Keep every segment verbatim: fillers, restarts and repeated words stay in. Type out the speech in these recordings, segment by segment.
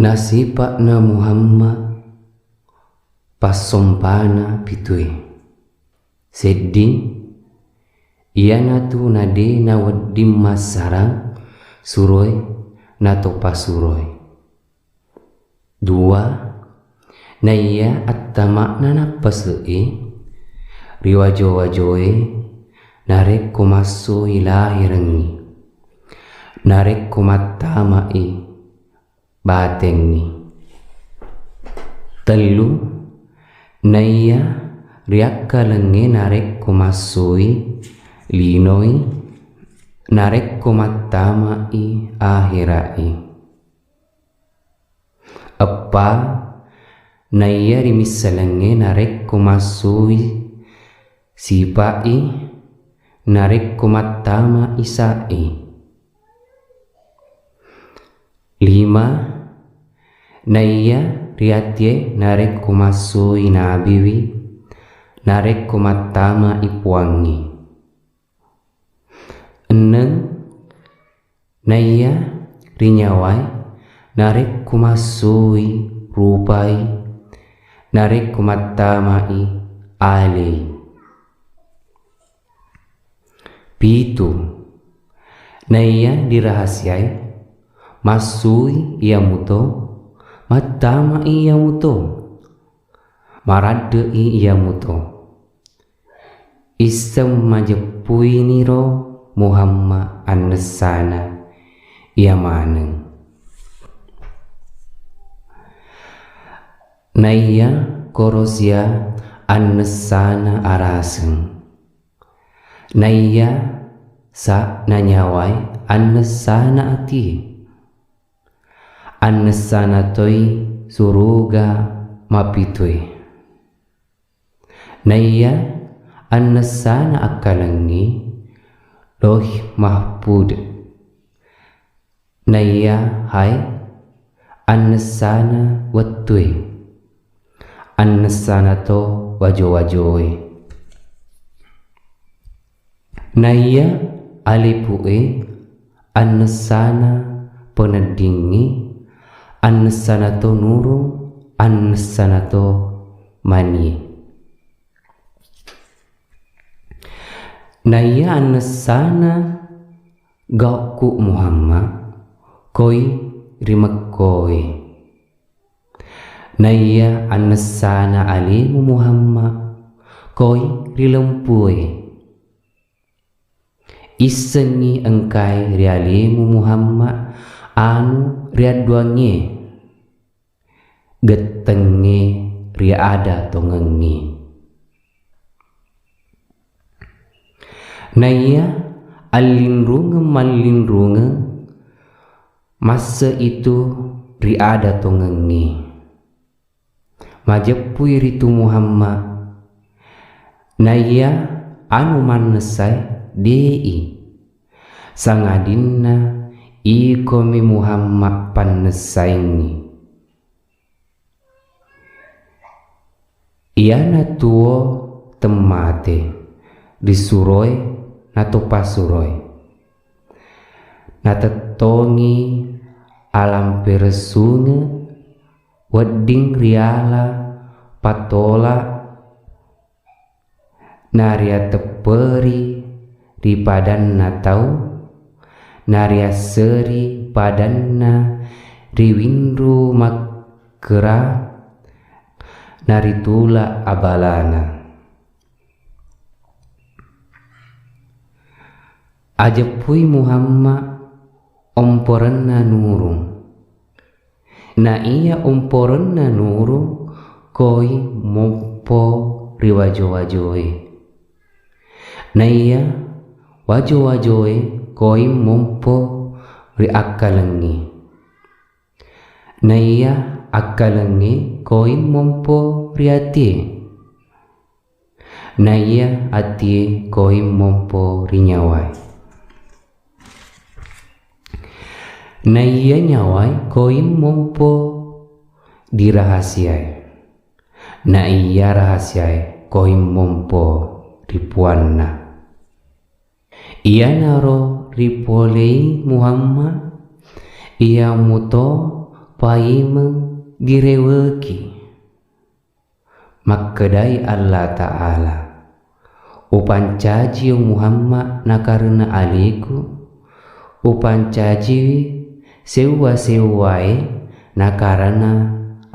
Nasipa'na Muhammad passompana pitue. Sedding, iyanatu nade nawedding massarang suroe natopasuroi. Dua, naiya attama'na nappase'e ri wajo-wajoe narekko massoi lahirengngi, narekko mattama'i batengngi. Tellu, naiya riakkalengnge narekko massoi linoi, narekko mattama'i ahera'i. Eppa, naiya rimisselengnge narekko massoi sipa'i, narekko mattama'i sa'i. Lima, naiya riatie narekko massoi nabiwi, narekko mattama'i puangngi. Enneng, naiya rinyawai narekko massoi rupai, narekko mattama'i alei. Pitu, naiya dirahasiai massoi iyamuto, mattama'i iyamuto, maradde'i iyamuto. Isseng majeppuiniro Muhammad annessana iya maneng. Naiya korosia annessana araseng. Naiya sa nanyawai annessana atie. Annessana toi suruga mapitue. Naiya annessana akkalengngi Lauh Mahfud. Naiya hai annessana wettue. Annessana to wajo-wajoe. Naiya alepu'e annessana peneddingngi, annessana to nurung, annessana to manie. Naiya annessana gaukku Muhammad koi ri mekkoe. Naiya annessana alemu Muhammad koi ri lempue. Issengngi engkai ri alemu Muhammad anu riadduangnge, gettengnge ri ada tongengnge. Naiya allinrungeng mallinrungeng masse itu ri ada tongengnge. Majeppui ritu Muhammad. Naiya anu mannessai de'i, sangadinna ikomi Muhammad pannessaingngi. Iyana tuo temmate risuroi natopasuroi. Natettongi alamperessunge wedding riala patola nariatepperi ri padanna tau, nariasseri padanna ri winru makkera, naritula abalana. Ajeppui Muhammad omporenna nuru. Na iya omporenna nuru koi mompo ri wajo-wajoe. Na iya wajo-wajoe koi mompo ri akkalengnge. Na iya akkalengnge koi mompo ri atie. Na iya atie koi mompo ri nyawae. Na iya nyawae koi mompo di rahasiae. Na iya rahasiae koi mompo ri puanna. Iyanaro ripolei Muhammad, iyamuto paimeng direweki. Makkedai Allah Ta'ala, "Upancajio Muhammad nakarena aleku, upancajiwi sewwa-sewwae nakarena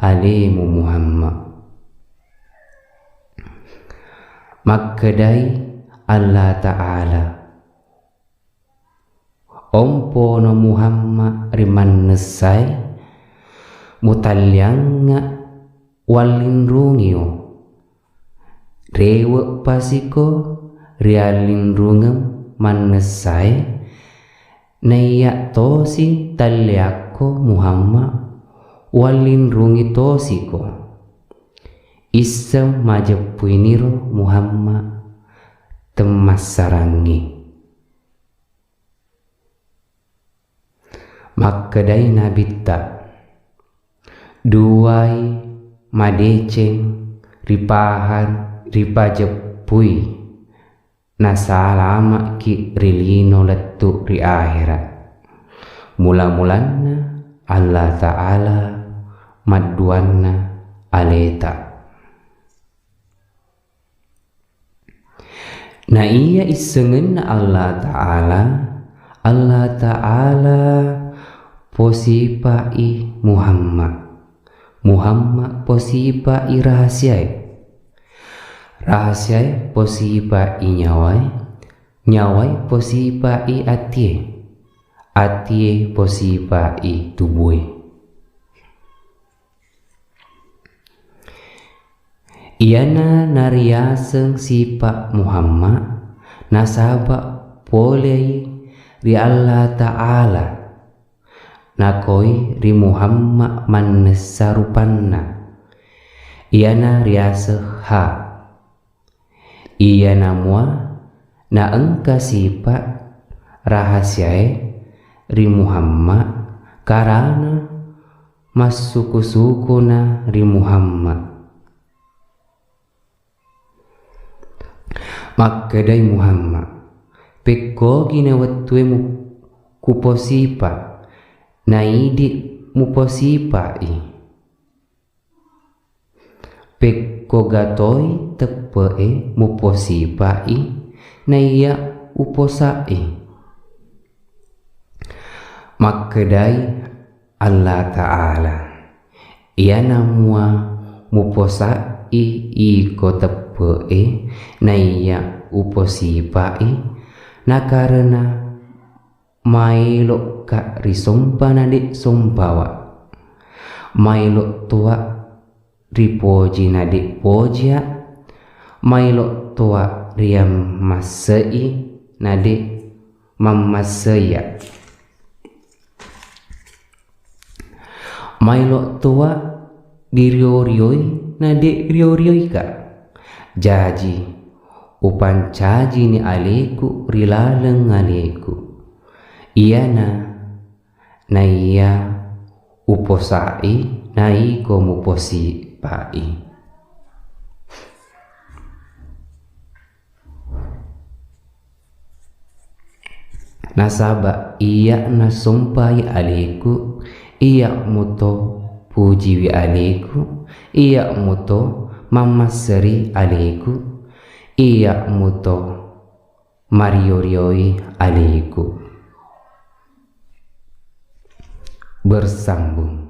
alemu Muhammad." Makkedai Allah Ta'ala, "Ompono Muhammad ri mannessae, mutalliangnga wallinrungio. Rewe' pasiko riallinrungeng mannessae, naiya tosi talliakko Muhammad, wallinrungi tosiko." Isseng majeppuiniro Muhammad temmassarangngi. Makkedai Nabitta, "Duai madeceng ripahan ripajeppui, nasalama'ki ri lino lettu ri ahera. Mula-mulanna Allah Ta'ala, madduanna aleta." Na iya issengenna Allah Ta'ala, Allah Ta'ala posipa'i Muhammad. Muhammad posipa'i rahasiae. Rahasiae posipa'i nyawae. Nyawae posipa'i atie. Atie posipa'i tubue. Iyana nariaseng sipa Muhammad, nasaba polei ri Allah Ta'ala, nakoi ri Muhammad mannessa rupanna. Iyana riaseng ha. Iyana mua naengka sipa rahasiae ri Muhammad karana massuku-sukuna ri Muhammad. Makkedai Muhammad, "Pekkogi na wettue mu-, kuposipa, naidi muposipai. Pekko gatoi teppe'e muposipa'i, naiya uposa'i." Makkedai Allah Ta'ala, "Iyana mua muposa'i iko teppe'e, naiya uposipa'i, nakarena maelokka risompa na de' sompawa, maelok toa ripoji na de' pojia, maelok toa riammasse'i na de' mammasseia, maelok toa dirio-rioi na de' rio-rioika. Jaji, upancajini aleku ri laleng aleku. Iyana naiya uposa'i, naiko muposipa'i." Nasaba iya nasompai aleku, iya muto pujiwi aleku, iya muto mammasseri aleku, iya muto mario-rioi aleku. Bersambung.